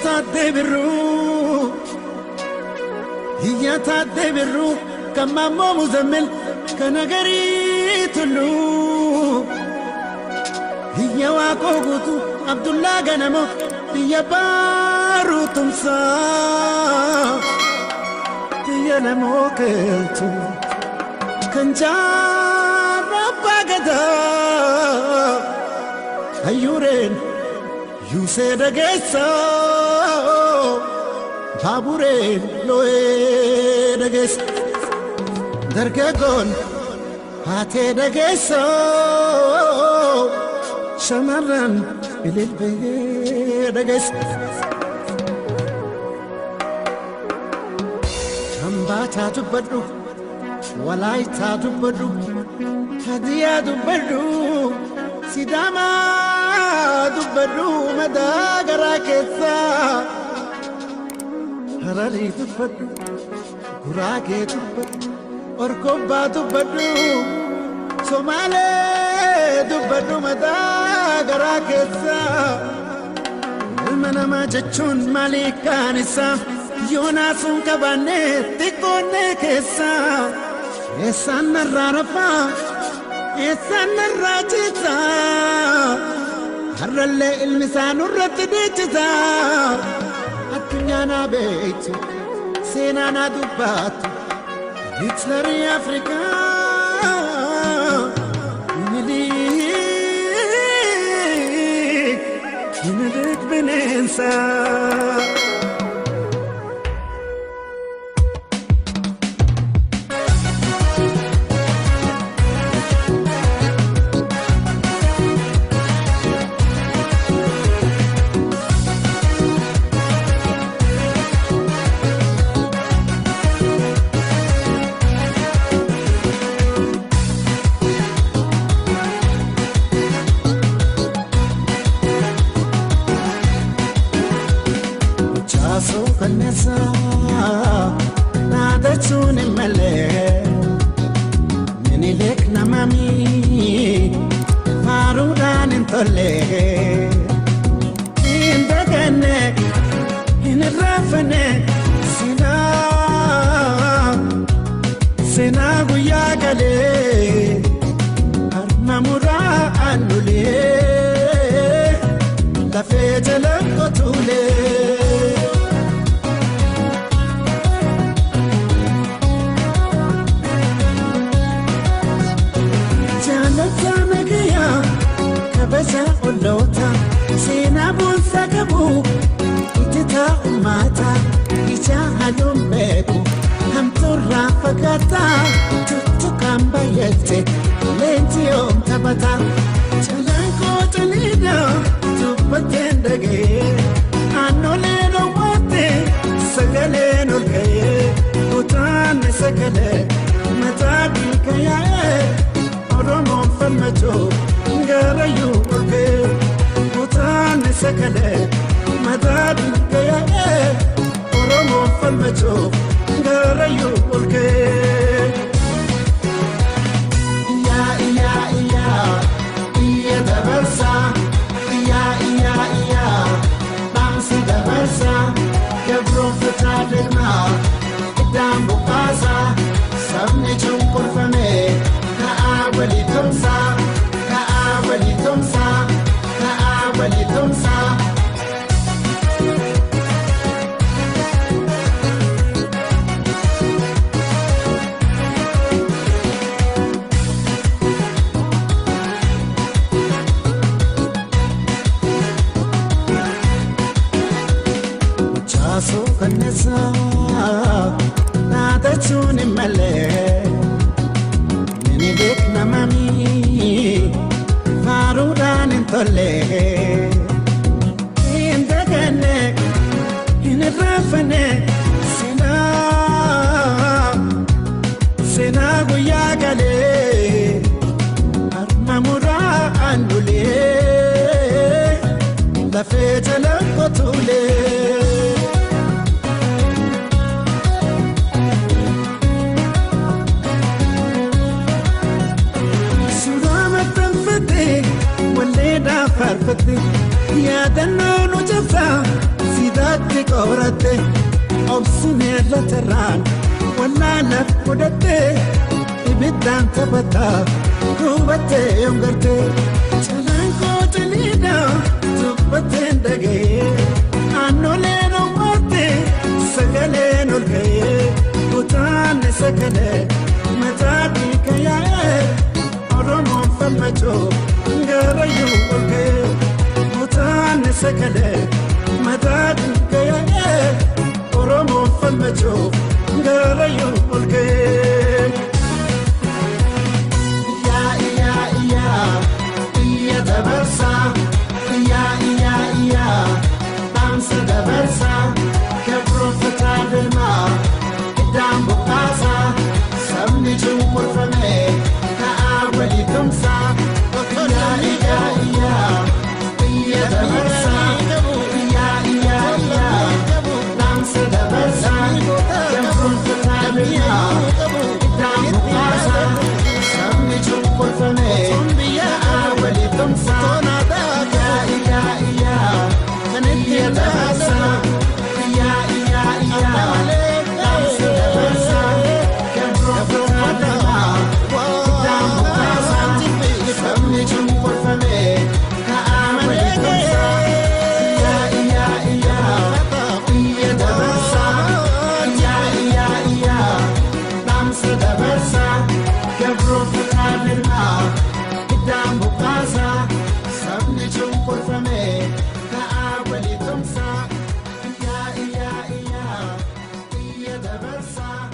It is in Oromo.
Tadde Birru, Iyya Tadde Birru, kan Maammoo Muzammil kan Agarii Tulluu. Iyya Waaqoo Guutuu Abdullaa Ganamoo biyya Baaruu Tumsaa. Biyya Lamoo Keeltuu kan Jaarraa Abbaa Gadaa. Hayyuureen Yuusee dhageessaa, baabureen loo'ee dhageessa, dargaggoon haatee dhageessa, shamarran ililbee dhageessa. Hambaataa dubbadhu, Walaayitaa dubbadhu, Hadiyaa dubbadhu, Sidaamaa dubbadhu madaa garaa keessaa. Hararii dubbadhu, Guraagee dubbadhu, Orgobbaa dubbadhu, Somaalee dubbadhu madaa garaa keessaa. Ilma namaa jechuun maalii kaan isaa yoonaasuun qabaannee xiqqoonnee keessaa. Eessaan narraa rafaa, eessaan narraa ciisaa, har'allee ilmi isaa nurratti dhiichisaa. Addunyaa naa beektu, seenaa naa dubbattu, Hitlerii Afrikaa, Minilik, Minilik bineensaa. Chaasuu kanneessaa dhaadachuun hin malee, Minilik namami faaruudhaan hin tolle. Hin daganne, hin irraanfanne seenaa, seenaa guyyaa galee harma muraa aannulee lafee jala qotuulee. Jaalata nagayaa, kabaja olloota, seenaa boonsaa qabu itti taa'u maata, ija halluun beeku hamtuurraa fagaataa, tuttuqaan bayyate leenji yoom taphata. Jalaan koo caliidha dubbateen dhaga'ee, aannolee dhoowwatte sagaleen ol ka'ee, kutaan sagalee mataa dhiiga yaa'ee. Oromoon falmachuu garayyuu ol ka'ee, kutaan sagalee mataa dhiiga yaa'ee, Oromoon falmachuu garayyuu ol ka'ee. Iyyaa iyyaa iyyaa iyya dabarsaa, iyyaa iyyaa iyyaa dhaamsi dabarsaa, gabroon fitaa deemaa iddaan buqqaasaa, sabni cunqurfame ka'aa walii tumsaa, ka'aa walii tumsaa, ka'aa walii tumsaa. Chaasuu kanneessaa dhaadachuun hin malee, Minilik namami faaruudhaan hin tolle. Hin daganne, hin irraanfanne seenaa, seenaa guyyaa galee harma muraa aannulee lafee jala qotuulee. Suuraa maxxanfatte walleedhaa faarfatte, yaadannoo nu cabsaa. Irratti qoratte obsinee latarraan wallaanaaf godhatte ibiddaan taphataa gubattee yoongarte calaan koo caliidha dubbatteen dhaga'ee aannoleen owwaatte sagaleen ol ka'ee kutaan sagalee mataa dhiiga yaa'ee Oromoon falmachuu garayyuu ol ka'ee kutaan sagalee mataa dhiiga yaa'ee Oromoon falmachuu garayyuu ol ka'ee. Yaa yaa yaa iyya dabarsaa yaa yaa yaa dhaamsa dabarsaa gabroonfataa deemaa iddaan buqqaasaa sabni cunqurfame ka'aa walii tumsaa. Yaa yaa yaa iyya dabarsaa yaa yaa yaa dhaamsa dabarsaa gabroonfataa deemaa iddaan buqqaasaa sabni cunqurfame ka'aa walii tumsaa. Yaa yaa yaa iyya dabarsaa yaa yaa yaa dhaamsa dabarsaa gabroonfataa deemaa iddaan buqqaasaa sabni cunqurfame ka'aa walii tumsaa. Yaa yaa yaa iyya dabarsaa yaa yaa yaa dhaamsa dabarsaa gabroonfataa deemaa iddaan buqqaasaa sabni cunqurfame ka'aa walii tumsaa. Yaa yaa yaa iyya dabarsaa.